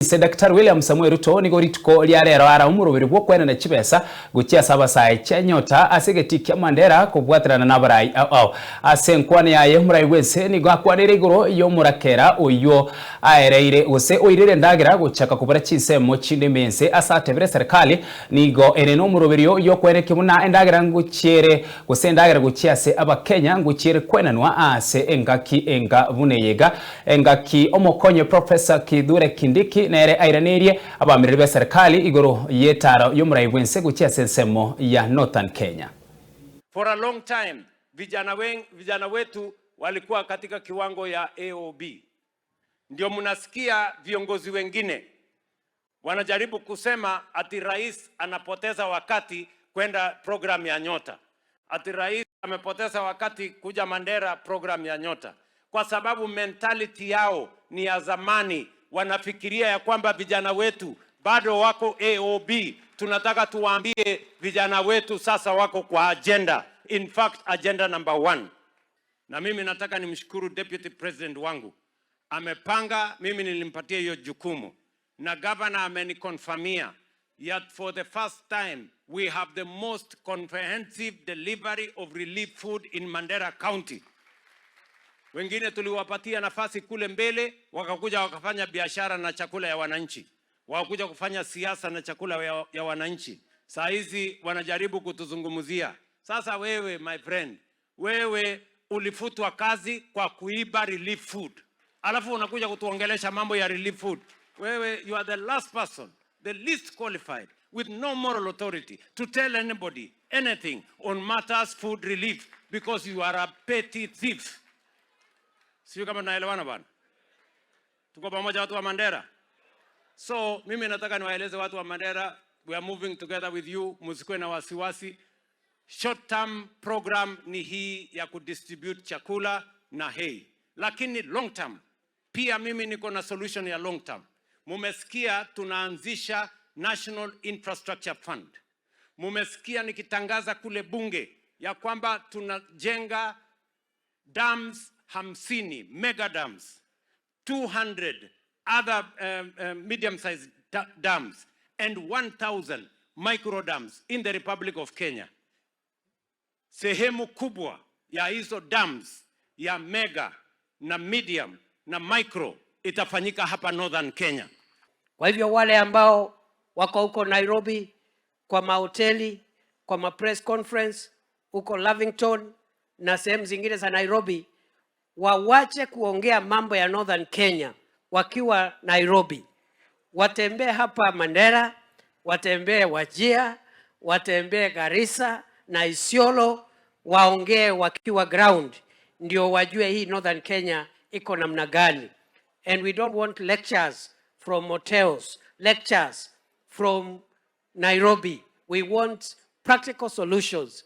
Ase Daktari William Samoei Ruto nigo rituko ria rero ara omoroberi bw'okwenana chibesa gochia ase abasae chia Nyota ase egetii kia Mandera kobwaterana nabarai ao ao. Ase enkwana yaye omorai bw'ense nigo akwaneire igoro y'omorakera oyio aereire gose oirire endagera gochaka kobora chinsemo chinde ime y'ense ase atebire eserekari nigo ere nomoroberio y'okwenekia buna endagera ngochiere gose endagera gochia ase abakenya ngochiere kwenanwa ase engaki enga buna eye iga. Engaki omokonyi Professor Kithure Kindiki nere airaneirie abamereri b'eserekari igoro y'etaro y'omorai bw'ense gochia ase ensemo ya Northern Kenya. For a long time vijana, vijana wetu walikuwa katika kiwango ya AOB. Ndio mnasikia viongozi wengine wanajaribu kusema ati rais anapoteza wakati kwenda program ya Nyota, ati rais amepoteza wakati kuja Mandera program ya Nyota, kwa sababu mentality yao ni ya zamani. Wanafikiria ya kwamba vijana wetu bado wako AOB. Tunataka tuwaambie vijana wetu sasa wako kwa agenda, in fact agenda number one. Na mimi nataka nimshukuru Deputy President wangu amepanga, mimi nilimpatia hiyo jukumu na governor ameniconfirmia yet for the first time we have the most comprehensive delivery of relief food in Mandera County. Wengine tuliwapatia nafasi kule mbele, wakakuja wakafanya biashara na chakula ya wananchi, wakakuja kufanya siasa na chakula ya wananchi. Saa hizi wanajaribu kutuzungumzia. Sasa wewe my friend, wewe ulifutwa kazi kwa kuiba relief food, alafu unakuja kutuongelesha mambo ya relief food. Wewe, you are the last person, the least qualified, with no moral authority to tell anybody anything on matters food relief because you are a petty thief. Sio kama tunaelewana bwana? Tuko pamoja watu wa Mandera? So mimi nataka niwaeleze watu wa Mandera, we are moving together with you, msikuwe na wasiwasi. Short term program ni hii ya kudistribute chakula na hay, lakini long term pia mimi niko na solution ya long term. Mumesikia tunaanzisha National Infrastructure Fund. Mumesikia nikitangaza kule bunge ya kwamba tunajenga dams 50, mega dams, 200 other medium sized dams and 1000 micro dams in the Republic of Kenya. Sehemu kubwa ya hizo dams ya mega na medium na micro itafanyika hapa Northern Kenya. Kwa hivyo wale ambao wako huko Nairobi kwa mahoteli, kwa ma press conference huko Lavington na sehemu zingine za Nairobi, wawache kuongea mambo ya Northern Kenya wakiwa Nairobi. Watembee hapa Mandera, watembee Wajir, watembee Garissa na Isiolo, waongee wakiwa ground, ndio wajue hii Northern Kenya iko namna gani. And we don't want lectures from hotels, lectures from Nairobi. We want practical solutions.